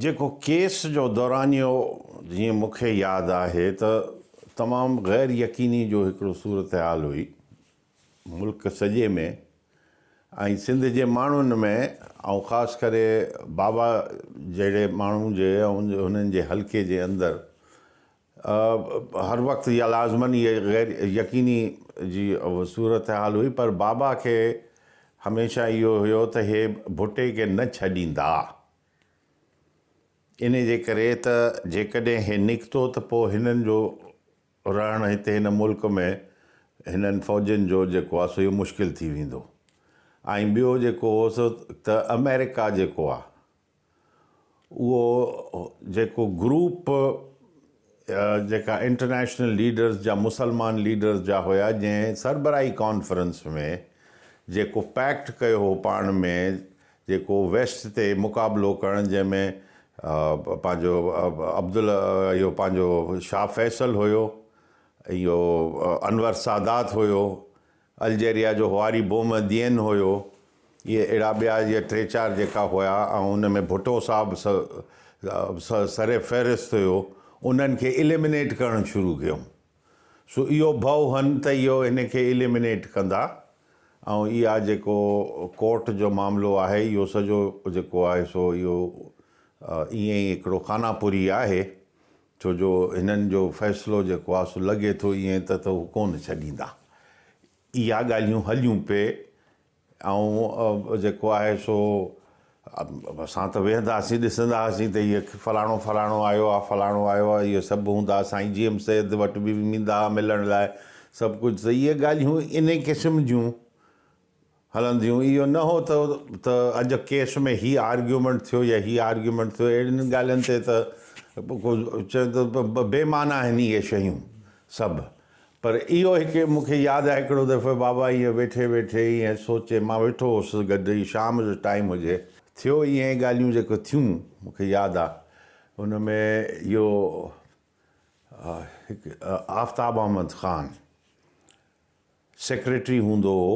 جيڪو ڪيس جو دورانيو جيئن مون کي ياد آهي ته تمام غير يقيني جو هڪڙو صورتحال هئي ملڪ سڄي ۾ ۽ سنڌ جي ماڻهن ۾ ۽ خاص ڪري بابا جهڙي ماڻهو جي ۽ هنن جي حلقي جي اندر هر وقت يا لازماً اها غير يقيني جي صورتحال هئي پر بابا کي هميشه اهو هيو ته هي ڀٽي کي نه ڇڏيندا ان جي ڪري ته جيڪڏهن هي نڪتو ته پوء هنن جو رهڻ هتي هن ملڪ ۾ هنن فوجين جو جيڪو آهي سو اهو مشڪل ٿي ويندو ۽ ٻيو جيڪو هو سو ته آمريڪا جيڪو آهي اهو جيڪو گروپ جيڪا انٽرنيشنل ليڊرز جا مسلمان ليڊرز جا هيا جنهن سربراهي ڪانفرنس ۾ جيڪو پيڪٽ ڪيو هو پاڻ ۾ جيڪو ويسٽ تي مقابلو ڪرڻ جنهن ۾ پنهنجو عبدال اهو پنهنجو شاهه فيصل هيو اهو انور سادات هيو الجيريا جو هواري بومدين هيو. اهي اهڙا ٻيا اهي ٽي چار جيڪا هيا ۽ ان ۾ ڀٽو صاحب سر فهرست هيو، انهن کي اليمينيٽ ڪرڻ شروع ڪيائون. سو اهو ڀؤ هن ته اهو هن کي اليمينيٽ ڪندا ۽ اها جيڪو ڪورٽ جو معاملو آهي اهو سڄو جيڪو آهي سو اهو ائين ئي هڪڙو خانه پوري آهي ڇو جو هنن جو فيصلو جيڪو آهي سو لڳي ٿو ائين ته ته هو ڪونه ڇڏيندا. اها ڳالهيون هليون پئي ۽ جيڪو آهي سو اسان ته ويهندا هئاسين ڏسندا هئاسين ته هيء فلاڻو فلاڻو آيو آهي فلاڻو آيو آهي اهي سڀ هوندا هئا سائين جي ايم سيد وٽ به ويندا هئا ملڻ لاء سڀ ڪجهه ته اهي ڳالهيون انهي قسم جون هلنديون اهو نه هو ته ته اڄ ڪيس ۾ هي آرگيومينٽ ٿيو يا هي آرگيومينٽ ٿيو اهڙين ڳالهين تي ته ڪو چئي ته بي معنيٰ آهن اهي شيون سڀ پر اهو هڪ مون کي ياد آهي هڪڙو دفعو بابا ائين ويٺي ويٺي ائين سوچي مان ويٺو هوس گڏ ئي شام جو ٽائيم هجي ٿيو ائين ڳالهيون جيڪو ٿيون مون کي ياد آهي ان ۾ اهو هڪ آفتاب احمد خان سيڪريٽري هوندو هو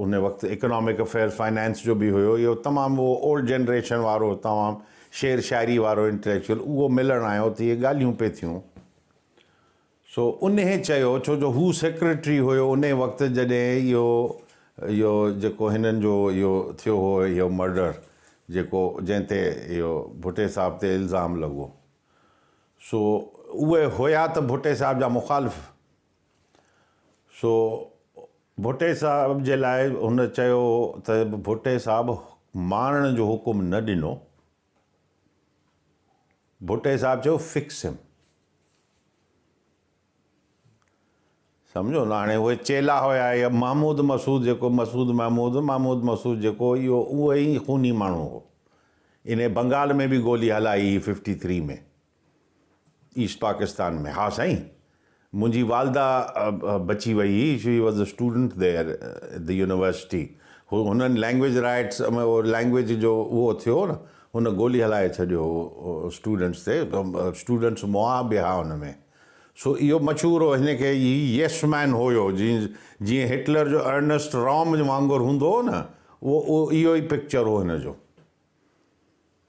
ان وقت اڪنامڪ افيئرس فائنانس جو به هيو اهو تمام اهو اولڊ جنريشن وارو تمام شعر شاعري وارو انٽليڪچوئل اهو ملڻ آيو ته اهي ڳالهيون پئي ٿيون سو انهي چيو ڇو جو هو سيڪريٽري هيو انهي وقت جڏهن اهو اهو جيڪو هنن جو اهو ٿيو هو اهو مرڊر جيڪو جنهن تي اهو ڀٽي صاحب تي الزام لڳو سو اهي هيا ته ڀٽي صاحب جا مخالف سو ڀٽي صاحب جي لاء هن چيو ته ڀٽي صاحب مارڻ جو حڪم نه ڏنو. ڀٽي صاحب چيو فڪس هيم. سمجهو نه هاڻي اهي چيلا هيا يا محمود مسعود جيڪو مسعود محمود محمود مسعود جيڪو اهو اهو ئي خوني ماڻهو هو. انهي بنگال ۾ به گولي هلائي هئي ففٽي ٿري ۾. ايسٽ پاڪستان ۾ ها سائين منهنجي والده بچي وئي هئي she was a student there at the university هو هنن لينگويج رائٽس ۾ اهو لينگويج جو اهو ٿيو نه هن گولي هلائي ڇڏيو هو اسٽوڊنٽس تي اسٽوڊنٽس مئا به ها ان ۾ سو اهو مشهور هو هن کي هي يس مين هيو جيئن جيئن هٽلر جو ارنسٽ رام وانگر هوندو هو نه اهو اهو ئي پڪچر هو هن جو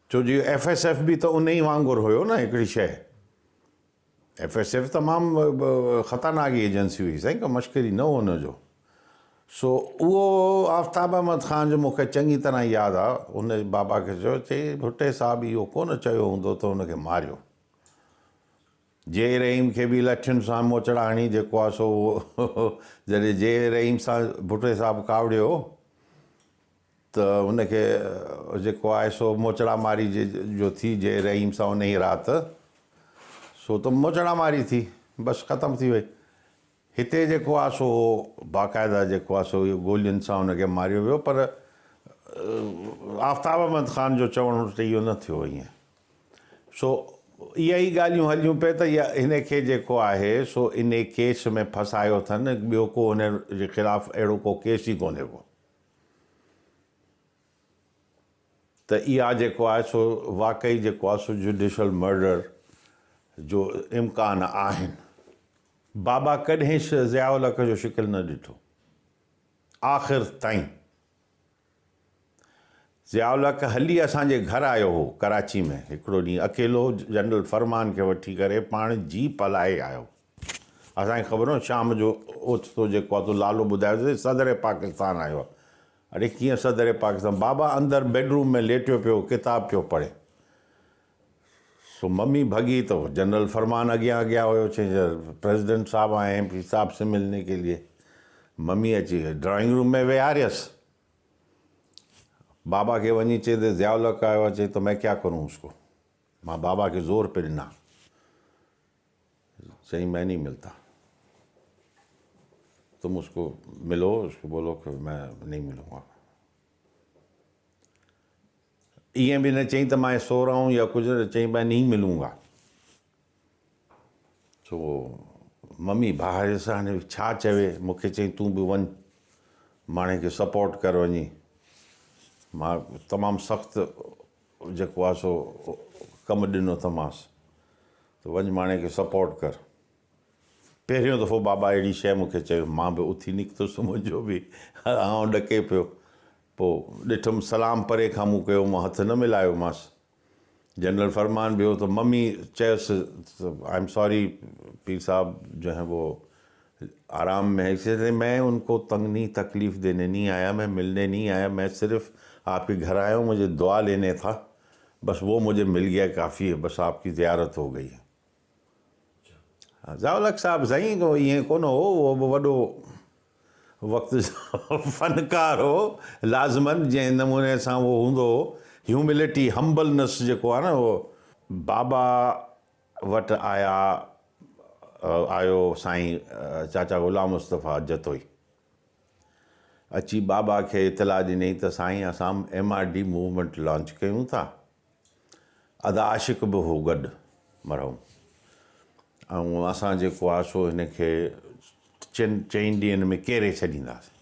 ڇو جو ايف ايس ايف به ته انهي وانگر هيو نه هڪڙي شيء. ايف ايس ايف تمام خطرناڪ ايجنسي هئي سائين ڪو مشڪري نه هو ان جو. سو اهو آفتاب احمد خان جو مون کي چڱي طرح ياد آ ان بابا کي چيو چي ڀٽي صاحب اهو ڪونه چيو هوندو ته ان کي ماريو. جي رحيم کي به لٺين سان موچڙا هڻي جيڪو آ سو جڏهن جي رحيم سان ڀٽي صاحب ڪاوڙيو ته هن کي جيڪو آهي سو موچڙا ماري جي جو ٿي جي رحيم سان انهيء رات سو ته موچڙا ماري ٿي بس ختم ٿي وئي. هتي جيڪو آهي سو باقاعده جيڪو آهي سو اهو گولين سان هن کي ماريو ويو پر آفتاب احمد خان جو چوڻ هو ته اهو نه ٿيو ائين. سو اها ئي ڳالهيون هليون پئي ته هن کي جيڪو آهي سو انهي ڪيس ۾ ڦسايو اٿن ٻيو ڪو هن جي خلاف اهڙو ڪو ڪيس ئي ڪونهي ڪو. ته اها جيڪو آهي سو واقعي جيڪو آهي سو جوڊيشل مرڊر جو امڪان آهن. بابا ڪڏهن ضياء الحق جو شڪل نه ڏٺو آخر تائين. ضياء الحق هلي اسان جي گهر آيو هو ڪراچي ۾ هڪڙو ڏينهن اڪيلو جنرل فرمان کي وٺي ڪري پاڻ جيپ هلائي آيو. اسان کي خبر نه شام جو اوچتو جيڪو آ تو لالو ٻڌايو ته صدر پاڪستان آيو آ. اڙي ڪيئن صدر پاڪستان بابا اندر بيڊ روم ۾ ليٽيو پيو ڪتاب پيو پڙهي. سو ممي ڀڳي ته جنرل فرمان اڳيان اڳيان هيو چيائين پريزيڊنٽ صاحب آئي هين پير صاحب سي ملني ڪي ليي. ممي اچي ڊرائنگ روم ۾ ويهاريس. بابا کي وڃي چئي ته ضياء الحق آيو آهي، چئي ته مين ڪيا ڪرون اس ڪو. مان بابا کي زور پئي ڏنا. چئي مين نهين ملتا. تم اس ڪو ملو اس ڪو بولو ڪه مين نهين ملون گا. ائين به نه چئي ته مان سو رها هون يا ڪجهه نه چئي مين نهين ملون گا. سو ممي ڀاء سان هاڻي ڇا چوي، مون کي چئي تون به وڃ ماڻهي کي سپورٽ ڪر وڃي. مان تمام سخت جيڪو آهي سو ڪم ڏنو اٿمانس ته وڃ ماڻهي کي سپورٽ ڪر. پهريون دفعو بابا اهڙي شيء مون کي چيو، مان به اٿي نڪتس، منهنجو به هانء ڏڪي پيو. پوء ڏٺم سلام پري کان مون ڪيو، مان هٿ نه ملايومانس. جنرل فرمان به هو ته ممي چيس ته I am sorry پير صاحب جو هين وو آرام ۾ هي مين ان ڪو تنگ نهين تڪليف ديني نهين آيا مين ملني نهين آيا مين صرف آپ ڪي گهر آيا هون مجهي دعا ليني ٿا بس وو مجهي مل گيا ڪافي هي بس آپ ڪي زيارت هو گئي هي. ضياء الحق صاحب سائين ائين ڪونه هو اهو به وڏو وقت جو فنڪار هو لازماً جنهن نموني سان اهو هوندو هو هيوملٽي همبلنس جيڪو آهي نه اهو بابا وٽ آيا آيو سائين چاچا غلام مصطفيٰ جتوئي اچي بابا کي اطلاع ڏنائين ته سائين اسان M R D movement launch ڪيون ٿا ادا عاشق به هو گڏ مرحوم ۽ اسان جيڪو آهي سو هن کي چئن چئن ڏينهن ۾ ڪيري ڇڏينداسين.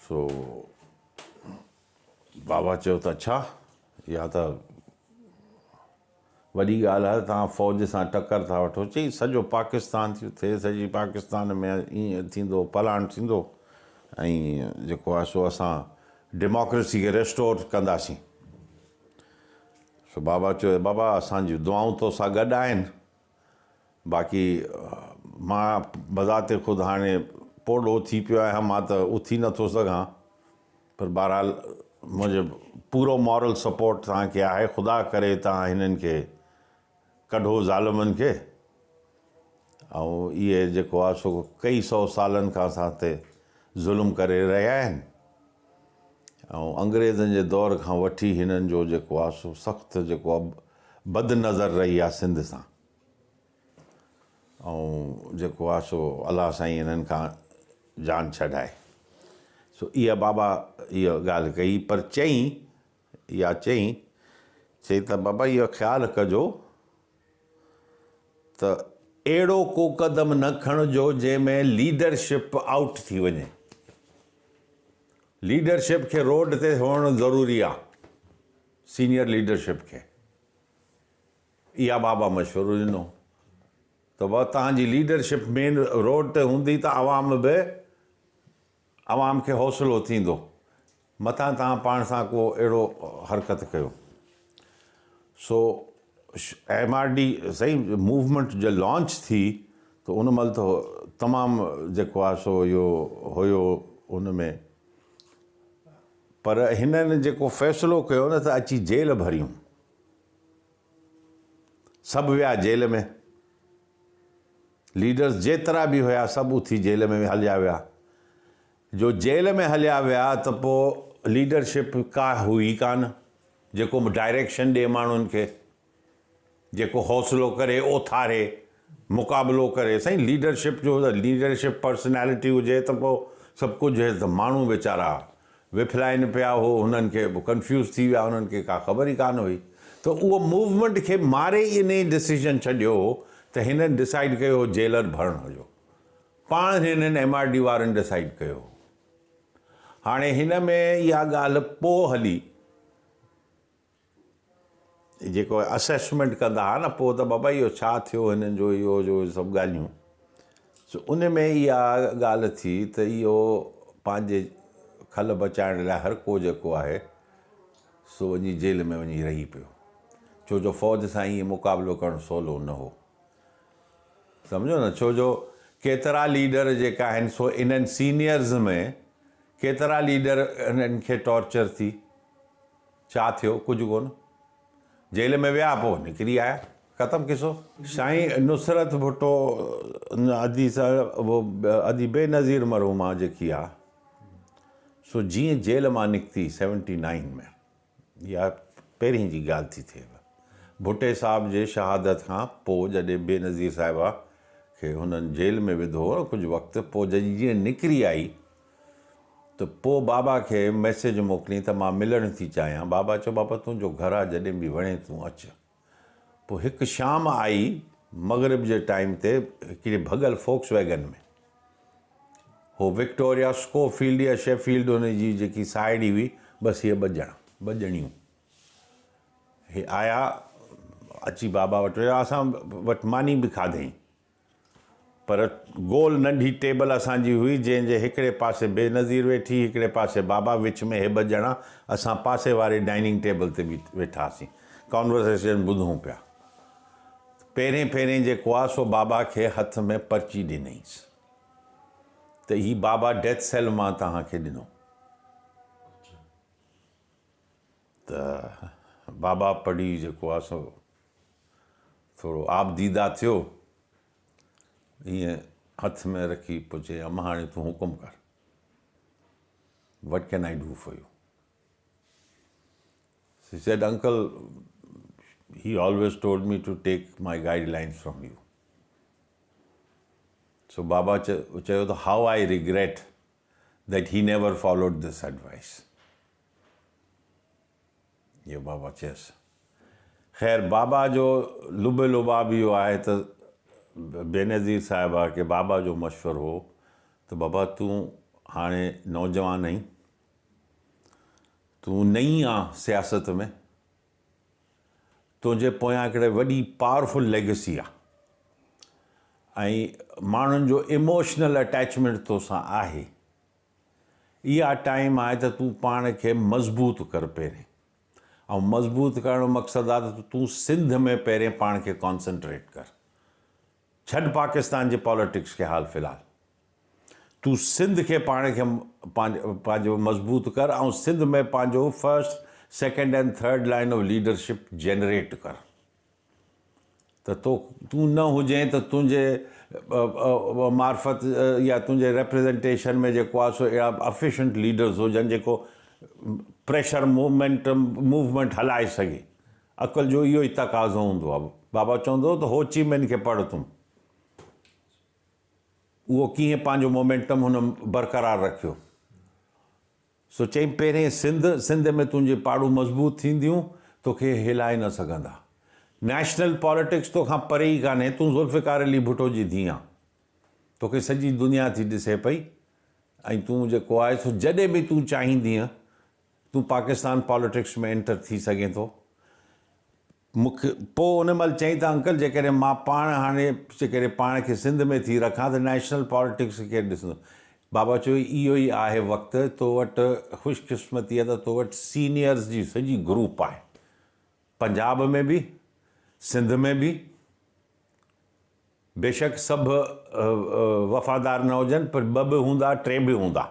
سو بابا چيو ته اڇا اها ته وڏي ڳالهه آهي توهان فوج سان ٽڪر ٿا وٺو. چئي سڄو پاڪستان ٿيو ٿئي سڄي پاڪستان ۾ ائين ٿيندو پلاڻ ٿيندو ۽ جيڪو آهي سو اسان ڊيموڪريسي کي ريسٽور ڪنداسين. سو بابا چيو بابا اسان جون دعائون تو سان گڏ آهن باقي مان بذات خود هاڻي پوڙهو ٿي پيو آهيان مان ته اٿي نٿو سگهان پر بهرحال منهنجو پورو مورل سپورٽ توهان کي آهي خدا ڪري توهان هنن کي ڪڍو ظالمن کي ۽ اهي جيڪو آهي سو ڪئي سو سالن کان اسان تي ظلم ڪري رهيا آهن ۽ انگريزن جي دور کان وٺي هنن جو جيڪو آهي سو سخت جيڪو آهي بد نظر رهي آهي سنڌ سان ۽ جيڪو آهي سو الله سائين هنن کان جان ڇڏائي. سو اها بابا اها ڳالهه ڪئي پر چئين اها چئين چئي ته بابا اهو خيال ڪجو ته اهڙو ڪو قدم نه کڻجو جنهن ۾ ليڊرشپ آئوٽ ٿي وڃي. ليڊرشپ کي روڊ تي هئڻ ضروري آهي سينيئر ليڊرشپ کي. اها بابا مشورو ڏنو ته بابا توهان جي ليڊرشپ مين روڊ تي هوندي ته عوام به عوام کي حوصلو ٿيندو متان توهان پاڻ سان ڪو اهڙو حرڪت ڪيو سو ايم آر ڊي سائين موومينٽ جو لانچ ٿي ته ان مهل ته تمام جيڪو آهي سو اهو هيو ان ۾ پر هنن جيڪو فيصلو ڪيو نه ته اچي جيل ڀريون سڀ ويا جيل ۾. ليڊرز جيترا به هيا سڀ اٿي جيل ۾ هليا ويا. جو جيل ۾ هليا ويا ته پوء ليڊرشپ ڪا هئي ڪانه جيڪو ڊائريڪشن ڏي ماڻهن کي. جيڪو حوصلو ڪري اٿاري مقابلو ڪري. سائين ليڊرشپ جو ليڊرشپ پرسنالٽي هجي ته پوء سڀ ڪجهه هي ته ماڻهو ويچارا وڦلائن پيا هو هنن کي ڪنفيوز ٿي ويا هنن کي ڪا خبر ئي ڪانه هئي ته اهو موومينٽ کي ماري ئي انهي ڊسيزن ڇڏيو هو ته هنن ڊسائيڊ ڪيو هو جيلر ڀرڻ جو پاڻ هنن ايم آر ڊي وارن ڊسائيڊ ڪيو هو هاڻي هن ۾ اها ڳالهه پوء هلي جيڪو اسيسمينٽ ڪندا ها نه پوء ته بابا اهو ڇا ٿيو هنن جو اهو جو سڀ ڳالهيون سو ان ۾ اها ڳالهه ٿي ته اهو پنهنجي کل بچائڻ لاء هر ڪو جيڪو آهي سو وڃي جيل ۾ وڃي رهي پيو. ڇو جو فوج سان ائين مقابلو ڪرڻ سولو نه هو. سمجهو نه ڇو جو ڪيترا ليڊر جيڪا آهن سو انهن سينيئرز ۾ ڪيترا ليڊر انهن کي ٽارچر ٿي ڇا ٿيو ڪجهه ڪونه جيل ۾ ويا پوء نڪري آيا ختم قصو. سائين نصرت ڀٽو ادي صاحب ادي بينظير مرحومه جيڪي آ سو جيئن جيل مان نڪتي سيونٽي نائين ۾ اها پهرين جي ڳالهه ٿي ٿئي. ڀٽي صاحب جي شهادت کان پوء جڏهن بينظير صاحبه کي هنن جيل ۾ وڌو هو ڪجهه وقت پوء جڏهن جيئن نڪري آئي ته پوء بابا کي ميسيج موڪلين ته مان ملڻ ٿي چاهيان. بابا چيو بابا تنهنجو گهر آ جڏهن به وڻي تون اچ. پوء هڪ شام آئي مغرب جي ٽائيم تي هڪڙي ڀڳل فوڪس ويگن ۾ هو وڪٽوريا اسڪوفيلڊ يا شيفيلڊ هن جي جيڪي ساهيڙي هئي بس هي ٻه ڄڻا ٻه ڄڻيون هي آيا اچي بابا وٽ ويا اسان وٽ ماني به کاڌئين پر گول ننڍي ٽيبل اسان جي هئي، جنهن جي هڪڙي پاسي بينظير ويٺي، هڪڙي پاسي بابا، وچ ۾ هي ٻه ڄڻا، اسان پاسي واري ڊائننگ ٽيبل تي ويٺاسين. ڪانورسيشن ٻڌون پيا. پهرين پهرين جيڪو آ سو بابا کي هٿ ۾ پرچي ڏنائينس ته هي بابا ڊيٿ سيل مان توهان کي ڏنو. ته بابا پڙهي جيڪو آ سو ٿورو آبديده ٿيو، ائين هٿ ۾ رکي پوء چيائين، امان هاڻي تون حڪم ڪر، What can I do for you? She said, Uncle, he always told me to take my guidelines from you. So بابا چيو ته how I regret that he never followed this advice. اهو بابا چيس. خير بابا جو لب لباب اهو آهي ته بينظير صاحبه کي بابا جو مشورو هو ته بابا تون هاڻي نوجوان آهين، تون نئين آن سياست ۾، تنهنجي پويان هڪڙي وڏي پاورفل ليگسي آ ۽ ماڻهن جو ايموشنل اٽيچمينٽ توسان آهي. اها ٽائيم آهي ته تون پاڻ کي مضبوط ڪر پهرين ۽ مضبوط ڪرڻ جو مقصد آهي ته تون سنڌ ۾ پهرين پاڻ کي ڪانسنٽريٽ ڪر ڇڏ پاڪستان جي پاليٽڪس کي حال في الحال تون سنڌ کي پاڻ کي پنهنجو مضبوط ڪر ۽ سنڌ ۾ پنهنجو first second and third line of leadership generate ڪر ته تو تون نه هجين ته تنهنجي معرفت يا تنهنجي ريپريزنٽيشن ۾ جيڪو آهي سو اهڙا افيشنٽ ليڊرز هجن جيڪو پريشر موومينٽ موومينٽ هلائي سگهي. عقل جو اهو ئي تقاضو هوندو آهي. بابا چوندو هو ته هو چي مين کي پڙهه تون. اهو ڪيئن پنهنجو مومينٽم هن برقرار رکيو. سو چيائين، پهرين سنڌ، سنڌ ۾ تنهنجي پاڙون مضبوط ٿينديون، توکي هلائي نه سگهندا. نيشنل پاليٽڪس توکان پري ئي ڪانهي، تون ذوالفقار علي ڀٽو جي ڌيء آن. توکي سڄي دنيا ٿي ڏسي پئي ۽ تون جيڪو آهي سو جڏهن به تون چاهيندينء، تون پاڪستان پاليٽڪس ۾ انٽر ٿي سگهين ٿو. مون کي پوء ان مهل چيائين ته انڪل جيڪڏهن مان پاڻ هاڻي جيڪڏهن پاڻ کي سنڌ ۾ ٿي رکان ته نيشنل پاليٽڪس کي ڪير ڏسندو؟ بابا چيو اهو ئي آهي وقت تو وٽ خوش قسمتي آهي ته تو وٽ سينيئرز جي سڄي گروپ آهي پنجاب ۾ به سنڌ ۾ به بيشڪ سڀ وفادار نه هجن پر ٻه به هوندا ٽي به هوندا.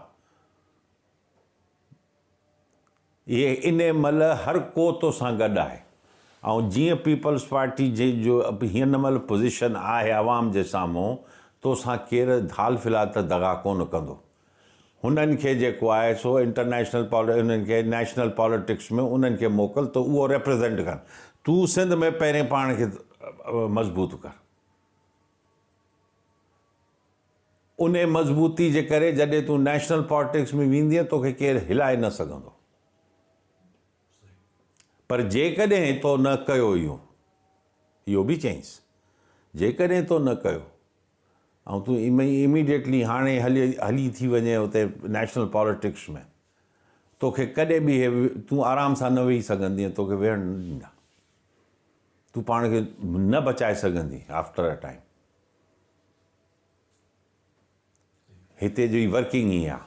اهي انهي مهل هر ڪو توسان گڏ آهي ۽ جيئن پيپلز پارٽي جي جو هن مهل پوزيشن آهي عوام جي سامهون توسان ڪير حال في الحال ته دغا ڪونه ڪندو. هنن کي جيڪو آهي سو انٽرنيشنل انهن کي نيشنل پاليٽڪس ۾ انهن کي موڪل ته اهو ريپريزنٽ ڪن. تون سنڌ ۾ پهرين پاڻ کي مضبوط ڪر. انهيء مضبوطي جي ڪري جڏهن تون نيشنل پاليٽڪس ۾ ويندينء توکي ڪير هلائي نه سگهندو. پر جيڪڏهن تو نه ڪيو اهو، اهو به چيائينس، جيڪڏهن تو نه ڪيو ۽ تون اميڊيٽلي هاڻي هلي هلي ٿي وڃين اتي نيشنل پاليٽڪس ۾ توکي ڪڏهن به هي تون آرام سان نه ويهي سگهندينء، توکي ويهڻ نه ڏيندا. تون پاڻ کي نه بچائي سگهندين آفٽر ا ٽائيم. هتي جي ورڪنگ ائين آ.